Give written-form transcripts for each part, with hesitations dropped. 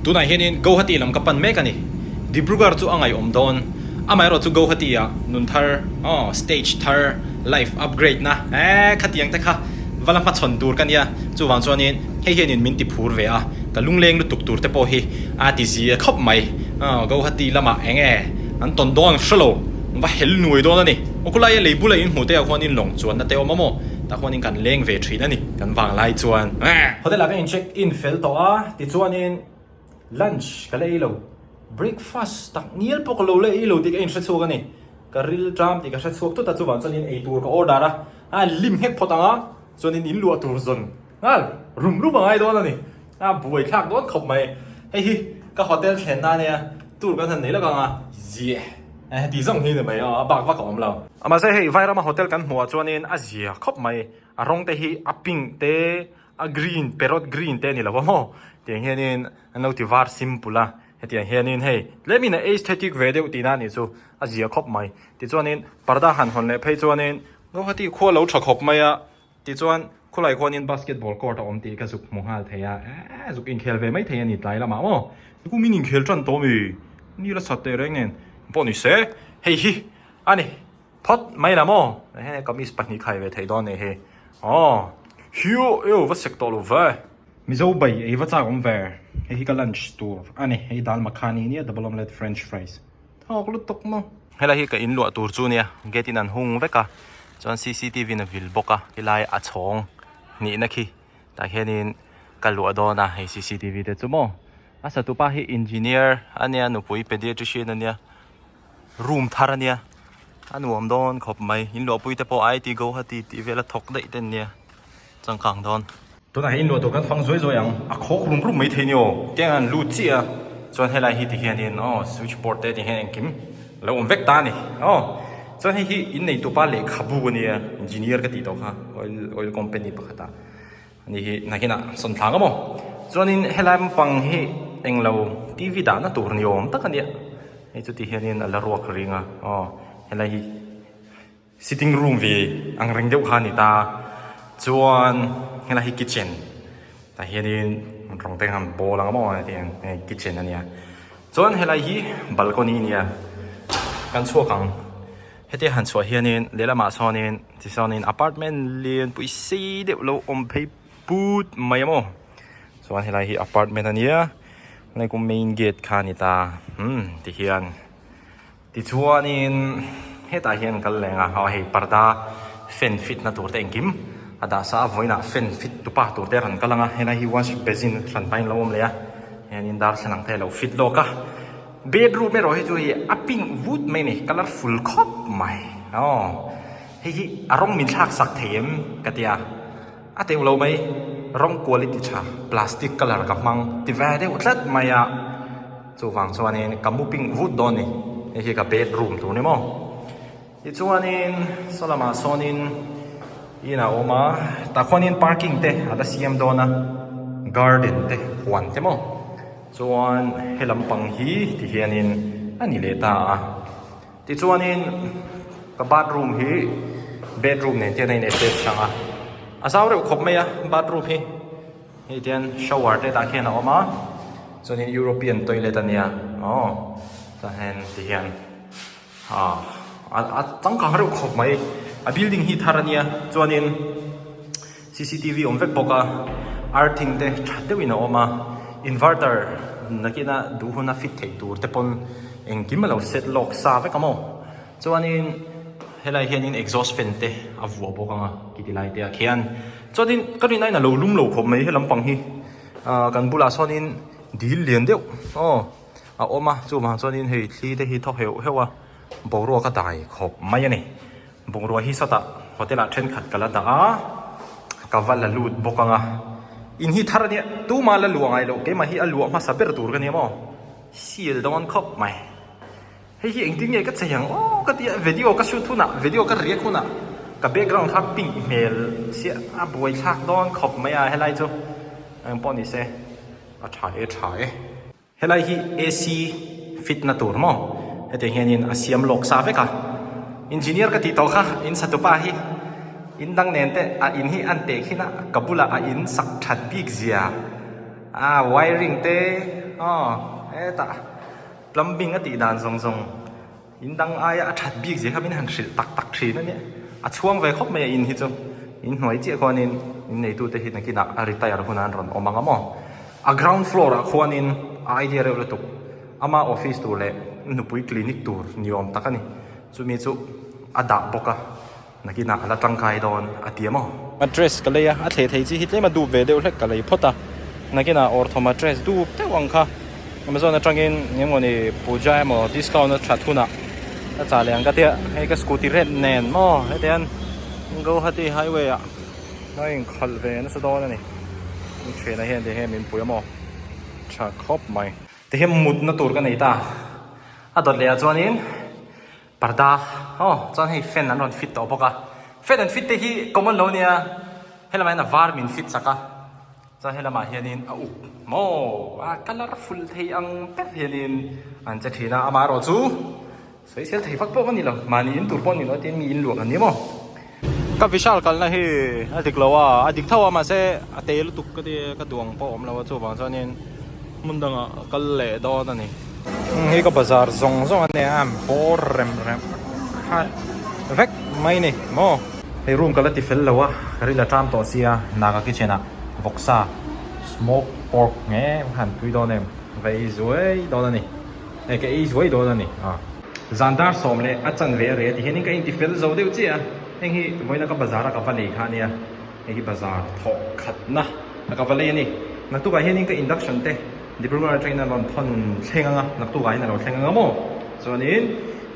Tunah hianin Guwahati lam ka pan mek a ni. Dibrugarh chu a ngaihawm dawn. Amaherawh chu Guwahati ah nun thar, aw, stage thar, life upgrade na, eh, khatiang te kha va la hmachhawn tur ka nia. Chuvang chuanin hei hianin min ti phur ve a, ka lungleng lutuk tur te pawh hi a ti zia khawp mai. Aw, Guwahati lamah eng nge an tawn dawn hre lo, va hel nuai dawn a ni. Aw khulai a lei bula in hmuh te ah khuanin lawng chuanna te awm a maw? Tah khuanin kan leng ve thin a ni, kan vanglai chuan. Hotel ah ka in check in fel tawh a, tichuanin lunch ka la ei lo, breakfast tak ngial pawh ka lo la ei lo tih ka inhre chhuak a ni. Ka ril ṭam tih ka hre chhuak tut a, chuvang chuanin ei tur ka order a, a lim nghek phawt ang a, chuanin in luah tur zawn nghal rum rum a ngai dawn a ni. A buai thlak dawn khawp mai. Hei hi ka hotel thlenna a nia, tour kan han nei lawk ang a, ziah heti zawng hi ni mai a, a bak vak a awm lo. Mahse hei Vairama hotel kan hmuh ah chuanin a zia khawp mai, a rawng te hi a pink te, a green parrot green te a ni lo a maw tiang hianin an lo ti var simple a hetiang hianin hei tlemin a aesthetic ve deuh tihna a nih chu a zia khawp mai tichuanin parda han hawn leh phei chuanin Guwahati khua lo tha khawp mai a tichuan khulai khuanin basketball court a awm tih ka zuk hmu nghal thei a eee zuk inkhel ve mai thei a ni tlai lamah maw kumin inkhel tan tawh mi ni la sat teh reng nen pawh ni se hei hi a ni. Phawt mai la maw? Ehe kamis pahnih khai ve theih dawn nih hi. Aw hiu eu va sek tawh lo ve. Mizo bai ei va chak awm ve. Hei hi ka lunch tur a ni. Hei dal makhani nia double omelette french fries. Thawk lutuk maw. Helai hi ka in luah tur chu nia gate in an hung vek a chuan cctv in a vil bawk a helai a chhawng nihna khi tah hianin ka luah dawn a hei cctv te chu maw a satupa hi engineer a nia nupui pediatrician a nia. Room thar a nia a nuam dawn khawp mai in luahpui te pawh I T Guwahati tih vel a thawk daih te an nia changkang dawn. Tunah hian inluah tur kan fang zuai zuai ang a khawk rum rum mai thei ni aw tiang an lut chiah a chuan helai hi ti hianin aw switch board te ti hian engkim lo awm vek ta a ni aw chuan hei hi in neitupa lehkhabu a nia engineer ka tih tawh kha oil oil company pakhat ah. Ani hi nakinah sawn thlak a maw? Chuanin helai lampang hi englo TV dahna tur ni awm tak a nia. Hei chuti hianin a la ruak ring a, aw helai hi sitting room ve ang reng deuh kha a ni ta. Chuan helai hi kitchen tah hianin rawng te khan bawl ang a maw heti ang hei kitchen a nia. Chuan helai hi balcony a nia kan chhuak ang. Hetia han chhuah hianin lehlamah sawnin tichuanin apartment lianpui sei deuh lo awm phei put mai a maw chuan helai hi apartment a nia helai ku main gate kha a ni ta umm tihian tichuanin hetah hian kal leng a aw hei parda fan fit na tur te engkim a dah sa a vawiinah fan fit tupa tur te a rawn kal ang a helai hi wash basin hran pahin a lo awm leh a hianin darthlalang te a lo fit lawk a. Bedroom erawh hi chu hei a pink vut mai a ni colourful khawp mai aw hei hi a rawng min thlak sak thei em ka tia a teuh lo mai rawng quality tha plastic colour ka hmang ti ve deuh tlat mai a chuvang chuanin ka mu pink vut dawn a ni hei hi ka bedroom tur a ni maw. Tichuanin saw lamah sawnin in a awm a, tah khuanin parking te a la siam dawn a, garden te huan te maw chuan he lampang hi ti hianin a ni leh ta a. Tichuanin ka bathroom hi bedroom nen te hian a in attach hrang a, a zau reuh khawp mai a bathroom hi, hei tian shower te tah khian a awm a, chuanin European toilet a nia aw tah hian ti hian. Ah a changkang reuh khawp mai a building hi thar a nia chuanin cctv awm vek bawk a earthing te tha deuhin a awm a inverter nakina duh huna fit theih tur te pawn engkim a lo set lawk sa vek a maw chuanin helai hianin exhaust fan te a vuah bawk ang a khiti lai te ah khian chuanin ka rin aiin a lo lum lo khawp mai he lampang hi ah kan bulah sawnin dil lian deuh aw. A awm a, chuvang chuanin hei thli te hi thaw heuh heuh a, boruak a dai khawp mai a ni. Bungrua hi sawtah hotel ah thenkhat ka la dah a, ka va la lut bawk ang a. In hi thar a nia, tumah la luah ngai loh, keimah hi a luah hmasa ber tur ka nia maw? Seal dawn khawp mai. Hei hi engtin nge ka chei ang aw ka ti a, video ka shoot hunah, video ka react hunah ka background kha pink hmel chiah a buaithlak dawn khawp mai a helai chu engpawh ni se a tha e tha e. Helai hi AC fit na tur maw? Hetiang hianin a siam lawk sa vek a. Engineer ka tih tawh kha in satupa hi in dang nen te a in hi an teh khin a, ka bulah a in sak that bik zia. A wiring te aw hetah plumbing a tih dan zawng zawng in dang aia a that bik zia kha min han hrilh tak tak thin a nia. A chhuang ve khawp mai a in hi chu in hnuai chiah khuanin in neitute hi nakinah a retire hunah an rawn awm ang a maw. A ground floor ah khuanin a idea reuh lutuk ama office tur leh nupui clinic tur ni awm tak a ni. Chumi chu a dah bawk a. Nakinah a la tangkai dawn a ti a maw? Mattress ka lei a, a thleh thei chi hi tlem a dup ve deuh hlek ka lei phawt a. Nakinah ortho mattress dup deuh ang kha Amazon atangin eng emaw ni puja emaw discount a that hunah ka chah leh ang ka tia. Hei ka scooty red nen maw heti hian Guwahati highway ah a inkhalh ve nasa dawn a ni. Thiana hian ti hian min pui a maw? Tha khawp mai. Tihian mutna tur ka nei ta. A dawt leh ah chuanin. Parda aw chuan hei fan an rawn fit tawh bawk a, fan an fit te hi common lo ania, helamah hian a var min fit chak a, chuan helamah hianin a uk maw a colourful thei ang ber hianin an che thin a, amaherawh chu sawisel thei vak pawh a ni lo, mahni in tur pawh a ni lo a tin mi in luah kan ni maw. Ka Vishal kalna hi a dik lo a, a dik tho a mahse a te lutuk ka ti ka duang pawh a awm lo a chuvang chuanin hmun dangah a kal leh dawn a ni. Hei ka bazar zawng zawng a nia a bawr rem rem khat vek mai ni maw. Hei room ka la ti fel lo a, ka ril a ṭam tawh sia Naga kitchen ah vawksa smoke pork nge han tui dawn em va ei zuai dawn a ni. Hei ka ei zuai dawn a ni a. Zan dar sawm leh a chan ve a reh a ti hianin ka inti fel zo deuh chiah a. Heng hi vawiina ka bazar a ka va lei kha a nia. Hei hi bazar thawh khatna a ka va lei a ni. Naktukah hianin ka induction te Dibrugarh atangin a rawn thawn thleng ang a, naktukah hian a lo thleng ang a maw? Chuanin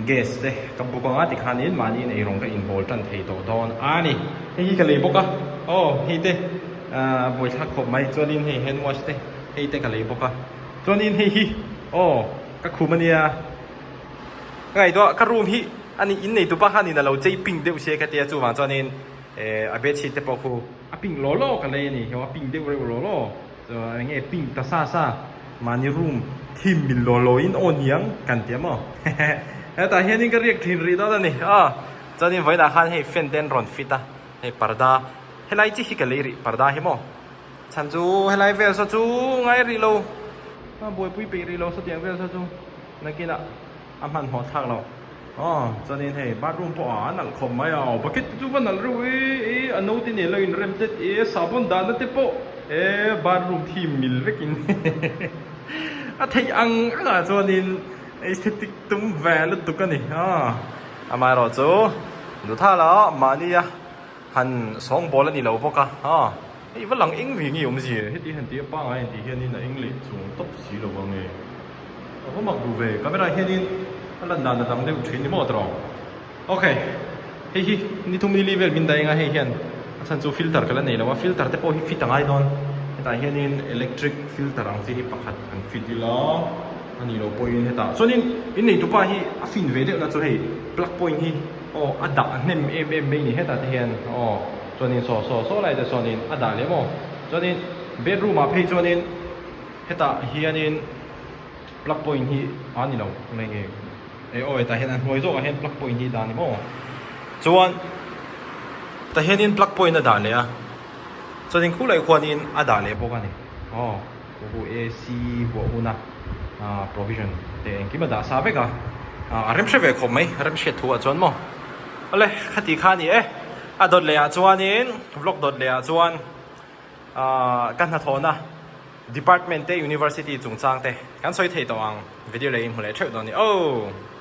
gas te ka book ang a tikhanin mahniin eirawng ka inbawl tan thei tawh dawn a ni. Hei hi ka lei bawk a, aw hei te buaithlak khawp mai. Chuanin hei hand wash te hei te ka lei bawk a. Chuanin hei hi aw ka khum a nia ka ngaihtuah ka room hi ani in nei tupa khanin a lo chei pink deuh sia ka tia chuvang chuanin eh a bedsheet te pawh khu a pink law law ka lei a ni a pink deuh reuh law law chuan eng nge pink ta sa sa mahni room thim mil law law in aw niang kan ti a maw hetah hianin ka riak thin rih dawn a ni aw chuanin vawiinah khan hei fan te an rawn fit a hei parda helai chi hi ka lei rih parda hi maw. Chhan chu helai vel saw chu ngai rih lo, a buaipui peih rih lo sawtiang vel saw chu nakinah a hmanhmawh thlak lo. Aw chuanin hei bathroom pawh a nalh khawp mai a, bucket te chu va nalh reuh e, e a note nen lo inrem tet e, sahbawn dahna te pawh e bathroom thim mil vekin a theih ang angah chuanin aesthetic tum ve lutuk a ni. Aw amaherawh chu duhthala mahnia Han sawngbawl a ni lo bawk a, ha hei va lang eng ve nge awmzia heti han tih a pangai han tih hianin a eng leh chuang tawp si lo ang e. A va mak duh ve, camera hianin a lan dan a dang deuh thin ni maw tawh. Ok, hei hi ni thum ni li vel min daih anga hei hian a chhan chu filter ka la nei lo a, filter te pawh hi fit a ngai dawn. Hetah hianin electric filter ang chi hi pakhat han fit ila a nih loh pawhin hetah chuanin innei tupa hi a fin ve deuh na chu hei plug point hi. Aw a dah hnem em em mai ni hetah te hian aw chuanin saw saw saw lai te sawnin a dah leh maw chuanin bedroom ah phei chuanin hetah hianin plug point hi a ni lo nge nge e aw hetah hian a hnuai zawkah hian plug point hi dah a ni maw chuan tah hianin plug point a dah leh a chuanin khulai khuanin a dah leh bawk a ni aw. Khu AC vuah huna provision te engkim a dah sa vek a, a rem hre ve khawp mai, rem hriat thu ah chuan maw. Awle khati kha a ni e, a dawt leh ah chuanin vlog dawt leh ah chuan ka hnathawhna department te university chungchang te kan sawi thei tawh ang video leh in hmu leh theuh dawn a ni. Aww.